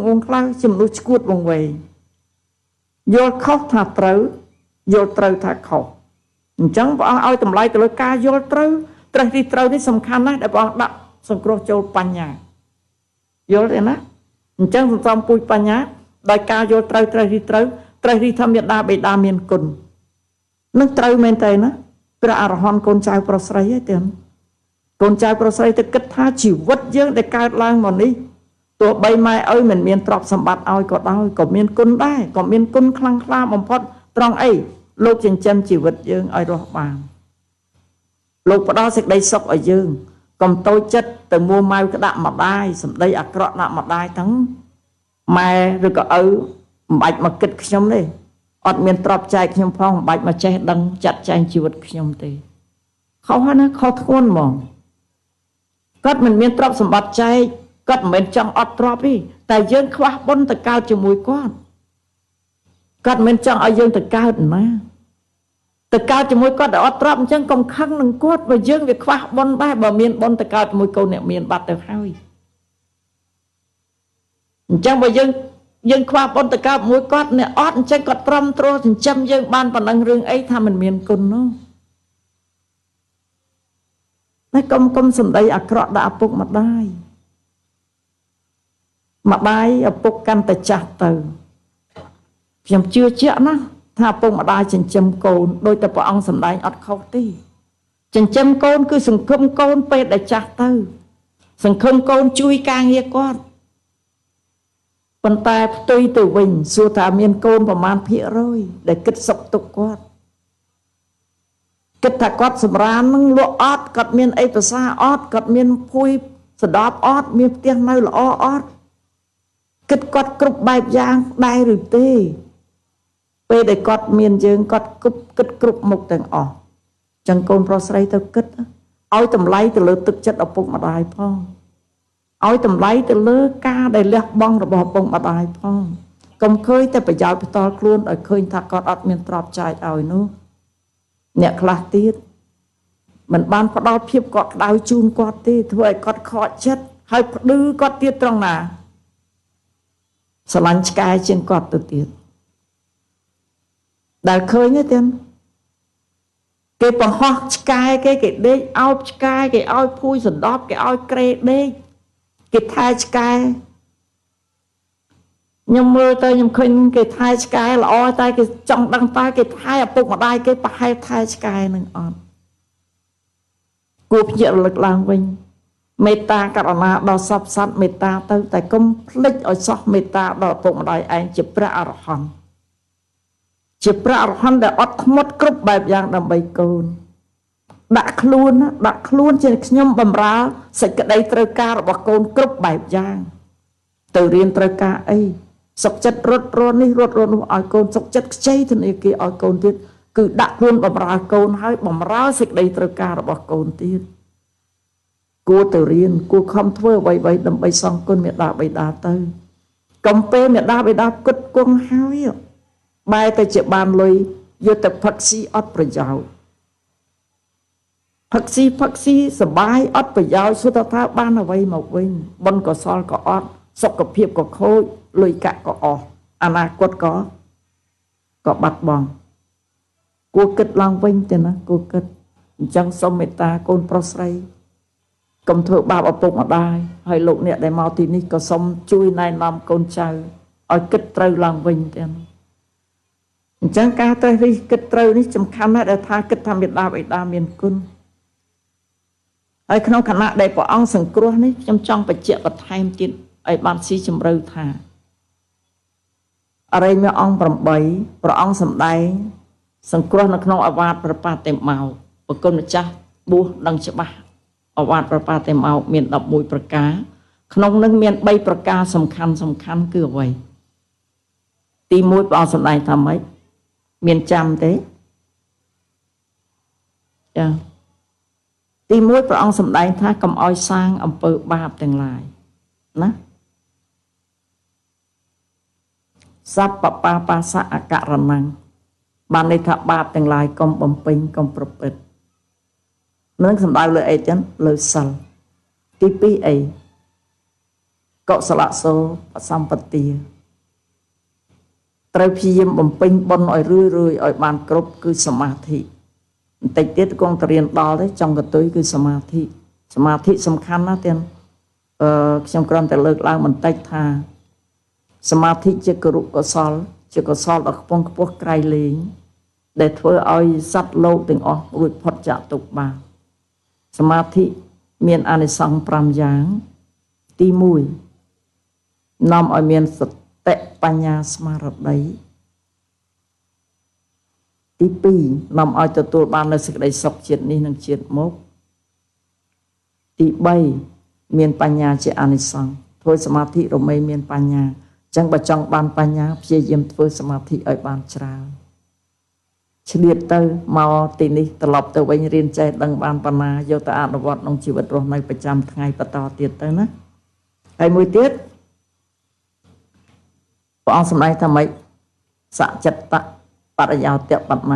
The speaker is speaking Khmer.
ល្ងងខ្លៅជាមនុស្សឈួតវង្វេងយល់ខុសថាត្រូវយល់ត្រូវថាខុសអញ្ចឹងព្រះអង្គឲ្យតម្លៃទៅលើការយល់ត្រូវត្រេះរិះត្រូវនេះសំខាន់ណាស់ដែលព្រះអង្គដាក់សង្គ្រោះចូលបញ្ញាយល់ទេណាអញ្ចឹងសន្សំពូជបញ្ញាដោយការយល់ត្រូវត្រេះរិះត្រូវត្រេះរិះថាមេដាបេដាមានគុណនឹងត្រូវមែនទេណាព្រះអរហន្តកូនចៅប្រុសស្រីឯទេកូនចៅប្រុសស្រីទៅគិតថាជីវិតយើងដែលកើតឡើងមកនេះទោះបីម៉ែឪមិនមានទ្រព្យសម្បត្តិឲ្យក៏ដោយក៏មានគុណដែរក៏មានគុណខ្លាំងក្លាបំផុតត្រង់អីលោកចិញ្ចឹមជីវិតយើងឲ្យរស់បានលោកផ្ដល់សេចក្តីសុខឲ្យយើងកុំតូចចិត្តទៅមួម៉ៅក្តាក់ម្ដាយសម្ដីអាក្រក់ដាក់ម្ដាយទាំងម៉ែឬក៏ឪមិនបាច់មកគិតខ្ញុំទេអត់មានទ្រព្យចែកខ្ញុំផងមិនបាច់មកចេះដឹងចាត់ចែងជីវិតខ្ញុំទេខុសណាខុសធ្ងន់ហ្មងគាត់មិនមានទ្រព្យសម្បត្តិចែកគាត់មិនមែនចង់អត់ទ្រព្យទេតែយើងខ្វះបុណ្យទៅកើតជាមួយគាត់គាត់មិនចង់ឲ្យយើងទៅកើតណាទៅកើតជាមួយគាត់ដែលអត់ទ្រព្យអញ្ចឹងកុំខឹងនឹងគាត់បើយើងវាខ្វះបុណ្យដែរបើមានបុណ្យទៅកើតជាមួយកូនអ្នកមានបាត់ទៅហើយអញ្ចឹងបើយើងខ្វះបុណ្យទៅកើតមួយគាត់អ្នកអត់អញ្ចឹងគាត់ត្រឹមត្រូវចិញ្ចឹមយើងបានប៉ុណ្ណឹងរឿងអីថាមិនមានគុណនោះតែកុំសម្ដីអាក្រក់ដាក់ឪពុកម្ដាយម្ដាយឪពុកកាន់តែចាស់ទៅខ្ញុំជឿជាក់ណាស់ថាឪពុកម្ដាយចិញ្ចឹមកូនដោយតែព្រះអង្គសម្ដែងអត់ខុសទេចិញ្ចឹមកូនគឺសង្ឃឹមកូនពេលដែលចាស់ទៅសង្ឃឹមកូនជួយការងារគាត់ប៉ុន្តែផ្ទុយទៅវិញសួរថាមានកូនប្រមាណភាគរយដែលគិតសុខទុក្ខគាត់គិតថាគាត់សម្រាននឹងលក់អត់គាត់មានអីប្រសាអត់គាត់មានភួយសដប់អត់មានផ្ទះនៅល្អអត់គិតគាត់គ្រប់បែបយ៉ាងដែរឬទេពេលដែលគាត់មានយើងគាត់គិតគ្រប់មុខទាំងអស់ចឹងកូនប្រុសស្រីទៅគិតឲ្យតម្លៃទៅលើទឹកចិត្តឪពុកម្ដាយផងឲ្យតម្លៃទៅលើការដែលលះបង់របស់ឪពុកម្ដាយផងកុំឃើញតែប្រយោជន៍ផ្ទាល់ខ្លួនឲ្យឃើញថាគាត់អត់មានទ្រព្យចែកឲ្យនោះអ្នកខ្លះទៀតមិនបានផ្ដល់ភាពកក់ក្ដៅជូនគាត់ទេធ្វើឲ្យគាត់ខកចិត្តហើយផ្ដឺគាត់ទៀតត្រង់ណាស្រឡាញ់ឆ្កែជាងគាត់ទៅទៀតដែលឃើញទេគេបង្ហោះឆ្កែគេដេកអោបឆ្កែគេឲ្យភួយសណ្ដប់គេឲ្យក្រេដេកគេថែឆ្កែខ្ញុំមើលទៅខ្ញុំឃើញគេថែឆ្កែល្អតែគេចង់ដឹងតើគេថែឪពុកម្ដាយគេប្រហែលថែឆ្កែនឹងអត់គួរភ្ញាក់រលឹកឡើងវិញមេត្តាករុណាដល់សព្វសត្វមេត្តាទៅតែកុំភ្លេចឲ្យសោះមេត្តាដល់ឪពុកម្ដាយឯងជាព្រះអរហន្តជាព្រះអរហន្តដែលអត់ធ្មត់គ្រប់បែបយ៉ាងដើម្បីកូនដាក់ខ្លួនជាខ្ញុំបំរើសេចក្តីត្រូវការរបស់កូនគ្រប់បែបយ៉ាងទៅរៀនត្រូវការអីសុខចិត្តរត់រត់នេះរត់រត់នោះឲ្យកូនសុខចិត្តខ្ចីធនាគារឲ្យកូនទៀតគឺដាក់ខ្លួនបំរើកូនហើយបំរើសេចក្តីត្រូវការរបស់កូនទៀតគួរទៅរៀនគួរខំធ្វើអ្វីៗដើម្បីសងគុណមេដាបិតាទៅកុំពេលមេដាបិតាគិតគង់ហើយបែរទៅជាបានលុយយកទៅផឹកស៊ីអត់ប្រយោជន៍ផឹកស៊ីសបាយអត់ប្រយោជន៍សួរថាបានអ្វីមកវិញបុណ្យកុសលក៏អត់សុខភាពក៏ខូចលុយកាក់ក៏អស់អនាគតក៏បាត់បង់គួរគិតឡើងវិញទេណាគួរគិតអញ្ចឹងសូមមេត្តាកូនប្រុសស្រីកុំធ្វើបាបឪពុកម្ដាយហើយលោកអ្នកដែលមកទីនេះក៏សូមជួយណែនាំកូនចៅឲ្យគិតត្រូវឡើងវិញទេណាអញ្ចឹងការត្រេះរិះគិតត្រូវនេះសំខាន់ណាស់ដែលថាគិតថាមេដាបិតាមានគុណហើយក្នុងខណៈដែលព្រះអង្គសង្គ្រោះនេះខ្ញុំចង់បញ្ជាក់បន្ថែមទៀតឲ្យបានស៊ីជម្រៅថាអរិយមគ្គអង្គ8ព្រះអង្គសម្ដែងសង្គ្រោះនៅក្នុងអវាទប្របាតិមោប្រគុណម្ចាស់បួសដឹងច្បាស់អវាទប្របាតិមោមាន11ប្រការក្នុងនឹងមាន3ប្រការសំខាន់គឺអ្វីទី1ព្រះអង្គសម្ដែងថាម៉េចមានចាំទេចាទី1ព្រះអង្គសម្ដែងថាកុំឲ្យសាងអំពើបាបទាំងឡាយណាសัพពបាបាសៈអករណੰបានន័យថាបាបទាំងឡាយកុំបំពេញកុំប្រព្រឹត្តនឹងសំដៅលើអីចឹងលើសិលទី2អី កុសលសូបសម្បទាត្រូវព្យាយាមបំពេញបុណ្យឲ្យរឿយរឿយឲ្យបានគ្រប់គឺសមាធិបន្តិចទៀតគង់តែរៀនដល់ទេចង់កតុយគឺសមាធិសមាធិសំខាន់ណាស់ទៀតខ្ញុំគ្រាន់តែលើកឡើងបន្តិចថាសមាធិជាគរុកុសលជាកុសលដ៏ខ្ពង់ខ្ពស់ក្រៃលែងដែលធ្វើឲ្យសត្វលោកទាំងអស់រួចផុតចាកទុក្ខបានសមាធិមានអានិសង្ស5យ៉ាងទី1នាំឲ្យមានសតិបញ្ញាស្មារតីទី2នាំឲ្យទទួលបាននូវសេចក្តីសុខជាតិនេះនិងជាតិមុខទី3មានបញ្ញាជាអានិសង្សធ្វើសមាធិរមែងមានបញ្ញាអញ្ចឹងបើចង់បានបញ្ញាព្យាយាមធ្វើសមាធិឲ្យបានច្រើនឆ្លៀតទៅមកទីនេះត្រឡប់ទៅវិញរៀនចេះដឹងបានបណ្ណាយកទៅអនុវត្តក្នុងជីវិតរស់នៅប្រចាំថ្ងៃបន្តទៀតទៅណាហើយមួយទៀតព្រះអង្គសម្ដែងថាម៉េចសច្ចត្តបរិយោតបណ្ណា